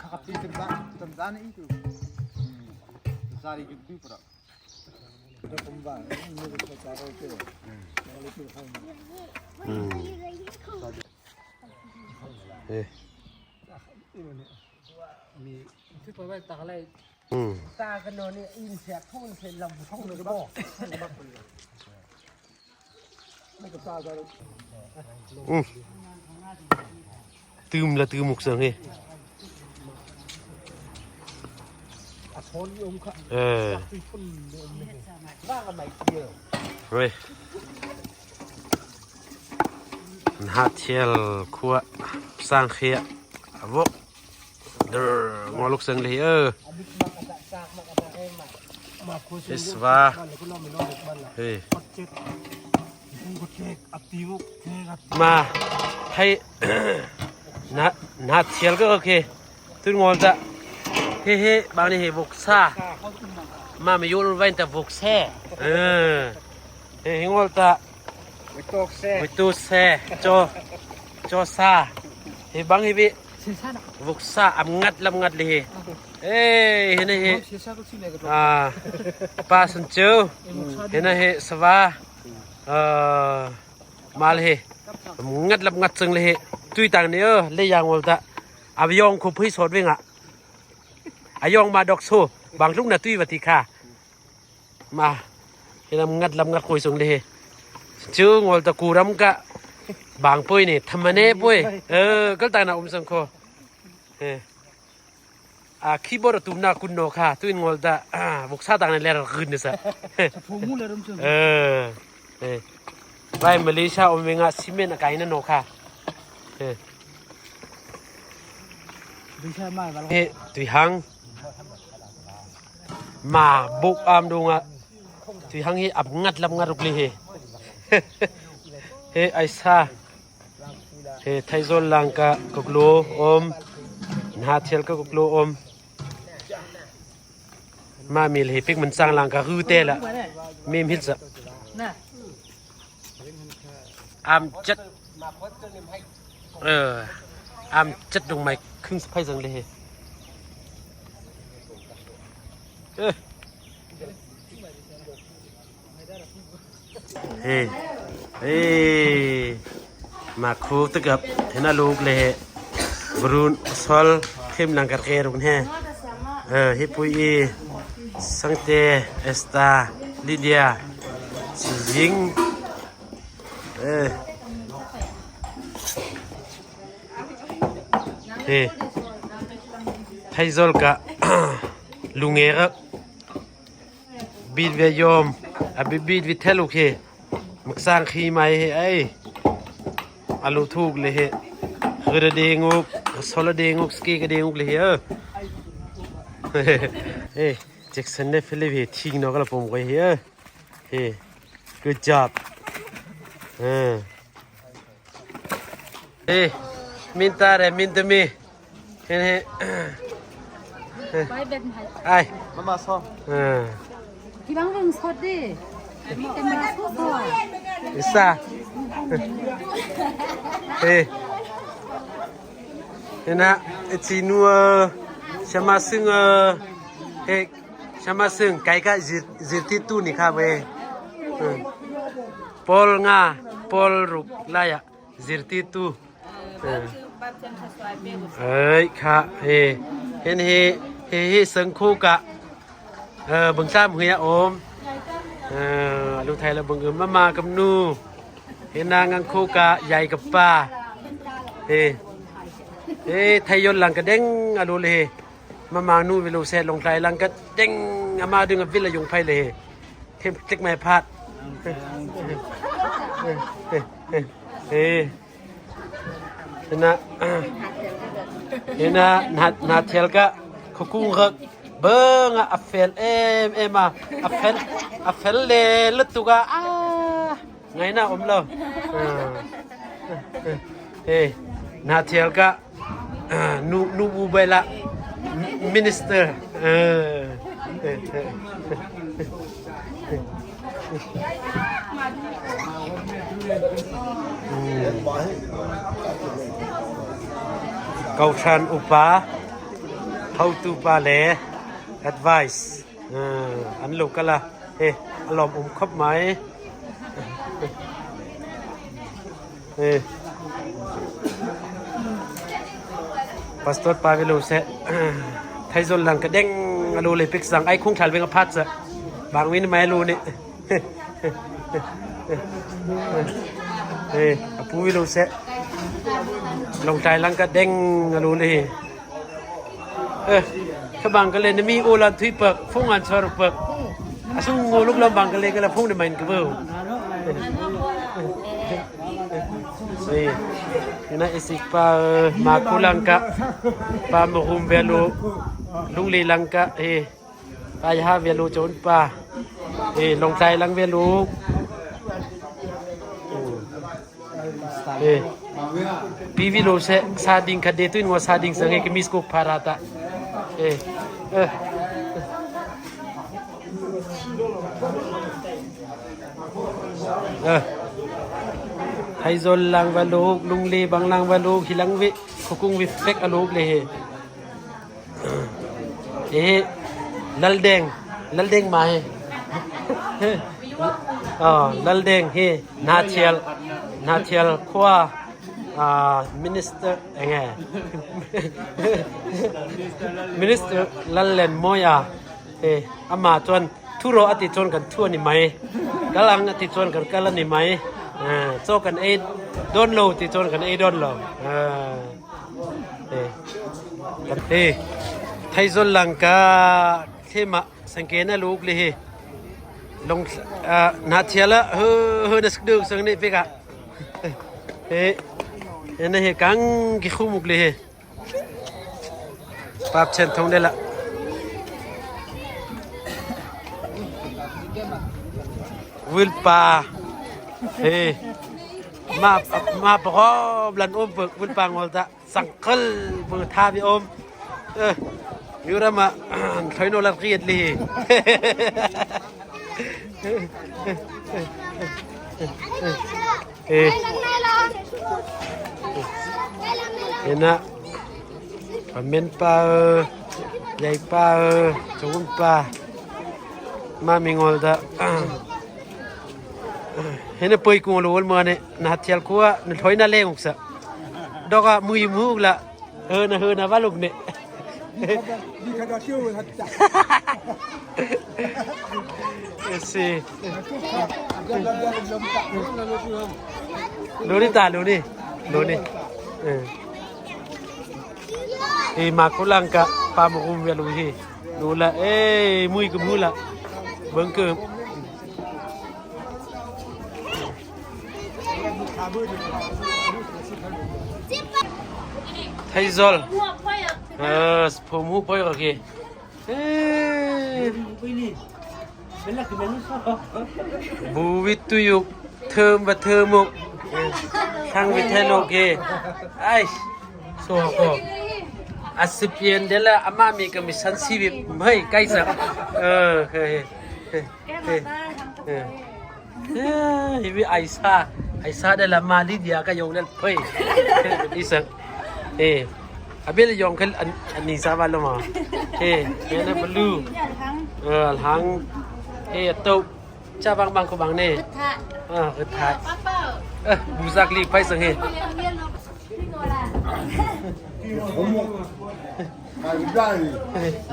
Kakapti temzan, temzan itu. Sari jumpi pura. ອືມ ເອີ ມີ ຄືໄປໄວ້ຕາກໄລ ອືມ ຕາກັນນອນນີ້ ອີນແຊກໂທນເປັນລຳໂພງກະບອກ ອືມ ຕື່ມລະຕື່ມໝົກເຊິ່ງເຮ ເອີ ເຮີ້ຍ ນະຮະ ທຽວ ຄົວ ສ້າງເຄຍ ອາໂວ ເດີ ງົວລຸກເຊິ່ງເລີຍ ເອີ ເດສວາ ເຮີ້ຍ ມາ ໄທ ນະ ນະ ທຽວ ກໍໂອເຄ ຕຸນງອນຕະ ເຮ ເຮ ບາງນີ້ເຮ ວົກຊາ ມາ ມາຢູ່ໄວ້ຕະ ວົກແຊ ເອີ ເຮ ເຮ ງອນຕະ ໄວ້ໂຕກແຊ ໄວ້ໂຕກແຊ ຈໍ ຈໍຊາ ເຮ ບັງເຮ ເວ ວົກຊາ ອຳງັດ ລຳງັດເລີຍເຮ ເອີ ເຮ ເນ ເຮ ອາ ປາສັນເຈີ ເຮ ເນ ເຮ ສະຫວາ ເອີ ມາເລີຍເຮ ອຳງັດ ລຳງັດເຊິ່ງເລີຍເຮ ຕຸ້ຍຕັງນີ້ ເອີ ເລຍາງວອລຕະ ອາວຍອງໂຄພຶຍສອດເວງອະ ອາຍອງມາດອກໂຊ ບາງລຸກນະຕຸ້ຍຫວັດດີຄ່າ ມາ ເຮັດລຳງັດ ລຳງັດໂຄຍຊົງເດ ຈື່ງອລຕະກູຣຳກະ ບາງປຸ້ຍນີ້ ທຳມະເນປຸ້ຍ ເອີ ກໍຕານາອົມສັງໂຄ ເອີ ອາ ຄີບອດອະຕຸມນາກຸນໂນຄາ ຕຸຍງອລຕະ ອາ ບຸກຊາຕັງໃນແລລະຄືນນີ້ຊະ ເອີ ເອີ ໄວມາເລຊາ ອົມເວງາ ຊິເມັນອາໄກນະໂນຄາ ເອີ ເອີ ຕຸຍຫັງ ມາບຸກອາມດຸງອະ ຕຸຍຫັງເຮ ອຳງັດລຳງັດລຸກລີເຮ ເຮ ໄອຊາ ເຮ ໄທໂຊນລາງກະ ກົກໂລ ອົມ ນະຮະ ທຽວກະ ກົກໂລ ອົມ ມາມີເຮ ເປັກມັນສ້າງລາງກະ ຮືແຕ່ລະ ມີມຮິດສະ ອາມຈັດ ເອີ ອາມຈັດດົງໄມ້ ຄຶງສະໄພສັງເດ ເອີ ເຮ ເຮ ມາຄູຕຶກກັບ ເຫັນອາລູກເລ ບຣູນ ຊອລ ເຂັມຫຼັງກັດເກລຸກແຮ ເອີ ເຮ ປຸຍອີ ສັງເຕ ເອສຕາ ລີເດຍ ຊິຍິງ ເອີ ເຮ ໄທໂຊນກະ ລຸງເອກະ ບີດເວຍອມ ອາບິບີດວິເທລ ໂອເຄ ມັກສ້າງຄີໃໝ່ເຮ ໄອ້ ອາລຸທູກເລເຮ ຄືລະເດງຸກ ໂຊລະເດງຸກ ສະກີກະເດງອຸກເລເຮ ເອີ ເອີ ເຈັກສັນເນຟີລິບເຮ ທິງນອກກະລະປົມໄກເຮ ເອີ ເອີ ກູດຈອບ ເອີ ເອ ມິນຕາເຣ ມິນຕາມີ ເຫັນເຮ ໄປເບັນໄພ ໄອ້ ມາ ມາຊອງ ເອີ ທີ່ບັງເບິ່ງສົດເດ້ ເປັນມາສອງ ເອສາ ເອ ເຫັນນະ ເອຊີນູ ຊະມາຊຶງ ເອ ເອ ຊະມາຊຶງ ໄກກະ ຊິ ຊິລຕິຕູນີ່ຄາເວ ເອີ ປອລງາ ປອລລຸກລາຍະ ຊິລຕິຕູ ເອີ ເອີຍ ຄະ ເຮ ເຫັນເຮ ເຮ ເຮ ເຊິ່ງໂຄກະ ເອີ ເບິ່ງຊາມເຮືອໂອມ ເອີ ລູກໄທລະເບິ່ງອຶມ ມາ ມາກັບໜູ ເຫັນນາງອັງໂຄກະ ໃຫຍ່ກັບປາ ເຮ ເຮ ໄທຍົນຫຼັງກະເດັງ ອາລູເລ ມາ ມານູເວໂລແຊດລົງໄທຫຼັງກະເດັງ ອາມາດຶງອາວິລະຍົງໄພເລ ເຂັມເຈັກໄມ້ພາດ ເຮ ເຮ ເຮ ເຮ ເຫັນນະ ເຫັນນະ ນາ ນາທຽລກະ ໂຄກຸງເຮີກ ເບິ່ງອາ ອາເຟລ ເອມ ເອມ ອາ ອາເຟລ ອາເຟລເລ ເລີດຕຸກອາ ອາ ໄງນະອົມເລີ ເອີ ເອີ ນາທຽວກະ ນູ ນູບູໄບລະ ມິນິສເຕີ ເອີ ເອີ ເອີ ເກົາຊານອຸປາ ເຮົາຕູປາແລ ແອັດໄວສ໌ ເອີ ອັນໂລກະລະ ເອ ອາລອມອົມຄອບໄໝ ເອ ປາສະໂຕດປາເວໂລແຊະ ໄທໂຊນຫຼັງກະແດງອາໂລເລປິກສັງ ໄອຄົງທານເວງອະພາດສະ ບາງວິນໄມໂລນີ້ ເອ ອາປູເວໂລແຊະ ລົງໄທຫຼັງກະແດງອາໂລເລ ເອີ ຂະບັງກະເລນະມີໂອລານທຸຍເປິກ ຟົງອັນຊອຣເປິກ ອາຊຸງໂງລຸກລຳບັງກະເລກະລະຟົງໄດ້ໄມນກະເວີ ເອີ ນີ້ນະ ເອຊິກປາ ມາຄູລັງກະ ປາມະຮຸມເວລູ ລຸງລີລັງກະ ເອ ປາຍະຫາເວລູໂຈນປາ ເອ ລົງໄຊລັງເວລູ ເອ ປີວິໂລເຊ ຊາດິງຄະເດຕຸຍງໍຊາດິງເສິງເອກະມິສກຸກພາຣາຕະ ເອ ເອີ ເອີ ໄທໂຊນລັງວາລູກ ລຸງເລບັງລັງວາລູກ ຮີລັງເວ ໂຄກຸງເວເຟັກອາລູກເລ ເອ ລາລແດງ ລາລແດງມາເຮ ອໍ ລາລແດງເຮ ນາທຽລ ນາທຽລຄວາ ອ່າ ມິນິສເຕີ ເອີ ມິນິສເຕີ ລາລແລນ ມໍຍາ ເອ ອາມາຈວນ ທຸໂຣອະຕິຈວນກັນທົວນິໄມ ກາລັງອະຕິຈວນກັນກາລະນິໄມ ເອີ ໂຊກັນເອ ດອນໂລ ຕິຈວນກັນເອ ດອນໂລ ເອີ ເອີ ເອີ ໄທໂຊນລັງກາ ເທມະ ສັງເກນະລູກເລເຮ ລົງ ອາ ນາທຽລະ ເຮີ ເຮີ ນະສະກະດຶກ ສັງເນເປກະ ເອີ ເອີ ນະເຮ ກັງກິຄູມຸກເລເຮ ປາບເຊັ່ນທົງໄດ້ລະ ວືນປາ ເຮ ມາ ມາປະກອບລັນໂອມເປີກ ວືນປາງອລຕະ ສັງເຄີລ ເບີທາວິໂອມ ເອີ ຢູ່ລະມະ ໄທໂນລະກຽດລີ ເອີ ເຫັນນະ ປາເມັນປາ ເອີ ໃຫຍ່ປາ ເອີ ໂຈນປາ ມາມີງອລດະ ເຫັນນະເປີຍກຸງໂລເມືອນີ້ ນະທຽລຄົວ ນະຖອຍນະແລງອອກສະ ດອກອະມືຍມູກລະ ເຮີນະ ເຮີນະ ວາລຸກເນ ເອີ ເຊ ໂລນິຕາ ໂລນິ ໂລນິ ເອີ ເອ ມາໂຄລັງກະ ປາມະກຸມເວລຸເຮ ໂລລະ ເອ ມຸຍກະມຸລະ ເບິ່ງເກີບ ໄທຊອນ ເອີ ຜົມຮູ້ ໂອເຄ ເອີ ບູວິດຕຸຍຸກ ເທີມວ່າເທີມຸກ ທາງວິດເທໂລເກ ໄອ ໂຊໂກ ອາຊິປຽນເດລະ ອາມາມີກະມິຊັນຊີວິດ ເຮີຍ ໄກສະ ເອີ ເຄີຍ ເອີ ເອີ ເອີ ເອີ ເອີ ໄອຊາ ໄອຊາໄດ້ລະ ມາລິເດຍກະຍົງນັ້ນເພີຍ ອີສັງ ເອ ອາເບລະຍົງຄັນ ອັນ ອັນນີ້ສາວາລະມາ ເອ ເອນະບະລູ ເອີ ອັນຫັງ ເອ ໂຕ ຈາບັງບັງໂຄບັງເນ ເອີ ເອີ ທາ ເອີ ບູຊັກລີໄພສັງເຮ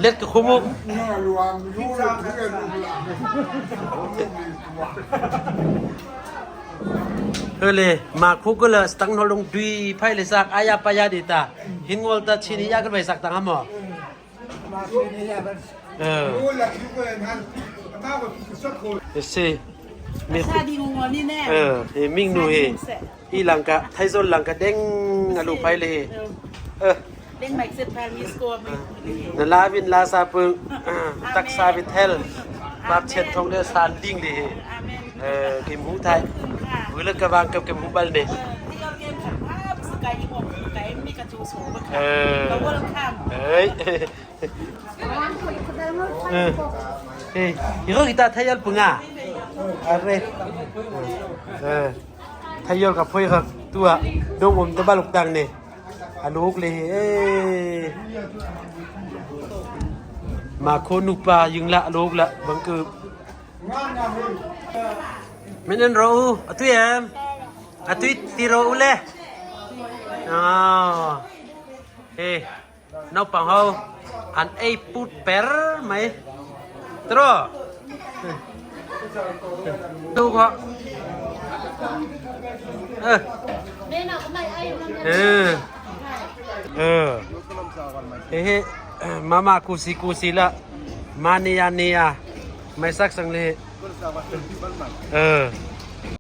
ເລັດກະຄຸມຸ ເຮີເລ ມາຄຸກກະເລີສະຕັງໂນລົງດຸຍໄພເລຊັກອາຍາປາຍາດີຕາ ຫິນງົວລຕາຊິນີຍາກະໄວສັກຕັງຫາໝໍ ເອີ ເອເຊ ມີ ຊາດີງງອນນີ້ແນ່ ເອີ ເຮມິງນູເຮ ອີຫຼັງກະ ໄທໂຊນຫຼັງກະເດັງອະລູໄພເລ ເອີ ເດັງໄມເຊັດແພນມີສະໂກເມ ນາລາວິນລາຊາເປິງ ຕັກຊາວິເທລ ບາບເຊັດທອງເດຊານດິງເລ ເອີ ກິມຮູ້ໄທ Wala ka bang ka ka bubal de. Eh. Eh. Eh. Iro kita thayal punga. Are. Eh. Thayal ka poi ka tua. Dong om ta balok tang ne. A lok le. Eh. Ma ko nu pa yung la lok la bang ke. Menen ro u, a tui em? A tui ti ro u le. Ê, nau pang hau. An ei put per mai. Tro. Tu ko. Ê. Ê. Ê. Ê, mama kusi kusi la. Mania nia. Mai sak sang le. Ê.